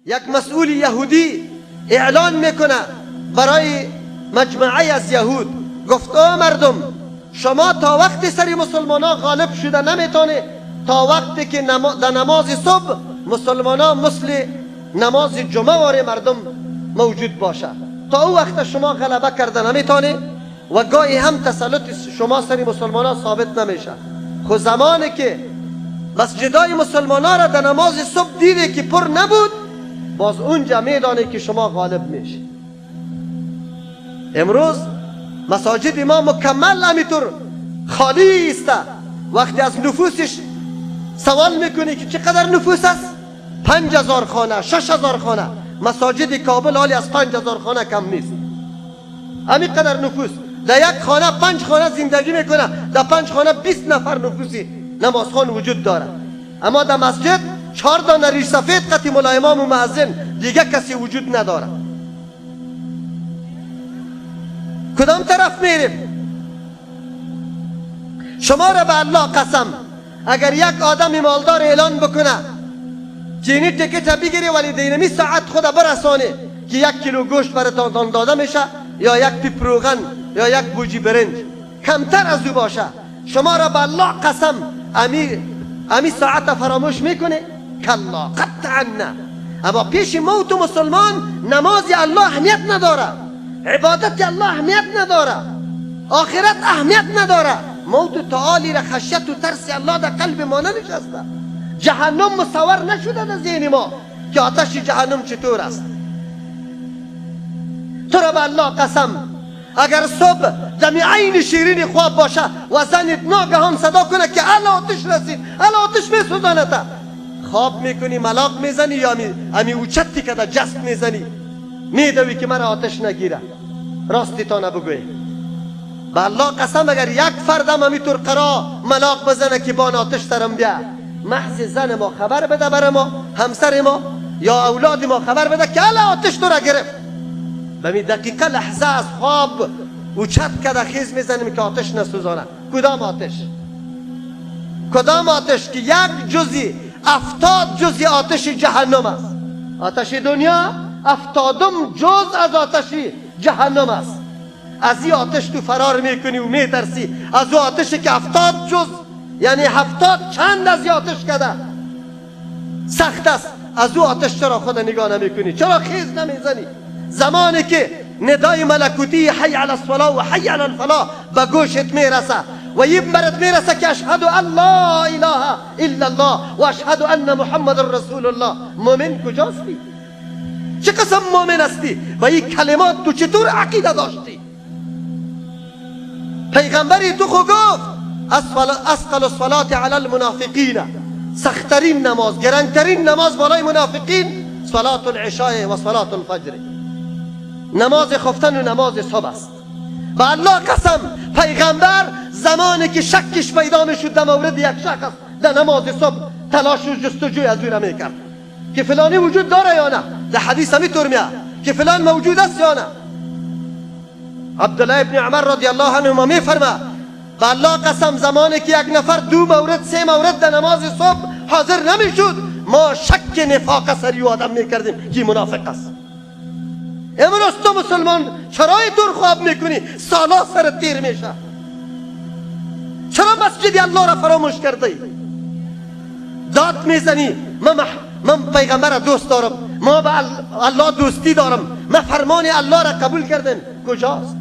یک مسئول یهودی اعلان میکنه برای مجمعه از یهود، گفت او مردم، شما تا وقتی سری مسلمان ها غالب شده نمیتونه تا وقتی که در نماز صبح مسلمان ها مثل نماز جمعه واره مردم موجود باشه، تا او وقت شما غلبه کرده نمیتونه و گاهی هم تسلط شما سری مسلمان ها ثابت نمیشه. خو زمانی که مسجدای مسلمان ها را در نماز صبح دیده که پر نبود، باز اونجا میدانه که شما غالب میشه. امروز مساجد ما مکمل همیطور خالی است. وقتی از نفوسش سوال میکنی که چقدر نفوس است، 5000 خانه، 6000 خانه. مساجد کابل حالی از 5000 خانه کم نیست. همین قدر نفوس در یک خانه 5 خانه زندگی میکنه، در 5 خانه 20 نفر نفوسی نمازخوان وجود داره. اما در مسجد 4 دانه ریش سفید قطی ملا امام و مؤذن، دیگه کسی وجود نداره. کدام طرف میریم؟ شما را به الله قسم، اگر یک آدم مالدار اعلان بکنه که اینی تکت بگیری ولی دینمی ساعت خود برسانه که 1 کیلو گوشت براتان داده میشه یا 1 پیپ روغن یا 1 بوجی برنج، کمتر از او باشه، شما را به الله قسم امی ساعت فراموش میکنه؟ کلا، قطعا نه. اما پیش موت مسلمان نماز الله اهمیت نداره، عبادت الله اهمیت نداره، آخرت اهمیت نداره. موت تعالی را خشیت و ترس الله در قلب ما ننشسته، جهنم مصور نشده در ذهن ما که آتش جهنم چطور است. تو را به الله قسم، اگر صبح دمی عین شیرین خواب باشه و زنت ناگهان صدا کنه که الا آتش رسید، الا آتش میسوزانته، خواب میکنی، ملاق میزنی یا امی اوچتی که در جست میزنی، میدوی که مرا آتش نگیره. راستی تا نبگوی. به الله قسم اگر یک فردم همیطور قرا ملاق بزنه که بان آتش سرم بیا، محض زن ما خبر بده بر ما، همسر ما یا اولاد ما خبر بده که الا آتش تو را گرفت، به می دقیقه لحظه از خواب اوچت کده خیز میزنیم که آتش نسوزانه. کدام آتش؟ کدام آتش که یک جزی 70 جزی آتش جهنم است؟ آتش دنیا 70 جز از آتش جهنم است. از این آتش تو فرار میکنی و میترسی، از او آتشی که 70 جز یعنی 70 چند از این آتش کده سخت است، از او آتش چرا خود نگاه نمیکنی؟ چرا خیز نمیزنی؟ زمانی که ندای ملکوتی حی علی الصلاة و حی علی الفلاح به گوشت میرسه و یه برات میرسه که اشهد ان لا اله الا الله و اشهد ان محمد رسول الله، مؤمن کجاستی؟ چه قسم مؤمن هستی؟ و این کلمات تو چطور عقیده داشتی؟ پیغمبری تو خو گفت اثقل الصلاة علی المنافقین، سختترین نماز، گرانترین نماز بالای منافقین صلاة العشاء و صلاة الفجر، نماز خفتن و نماز صبح است. و الله قسم پیغمبر زمانی که شکش پیدا میشد در مورد یک شخص در نماز صبح تلاش و جستجوی از او را میکرد که فلانی وجود داره یا نه. در حدیث همیطور میاد که فلان موجود است یا نه. عبدالله ابن عمر رضی الله عنهما میفرما به الله قسم زمانی که یک نفر 2 مورد 3 مورد در نماز صبح حاضر نمیشد، ما شک نفاق سری او آدم میکردیم که منافق است. امروز تو مسلمان چرا اینطور خواب میکنی؟ سالا سرت تیر میشه. چرا مسجد الله را فراموش کرده ای؟ داد میزنی من پیغمبر دوست دارم، ما به الله دوستی دارم، من فرمان الله را قبول کردم. کجاست؟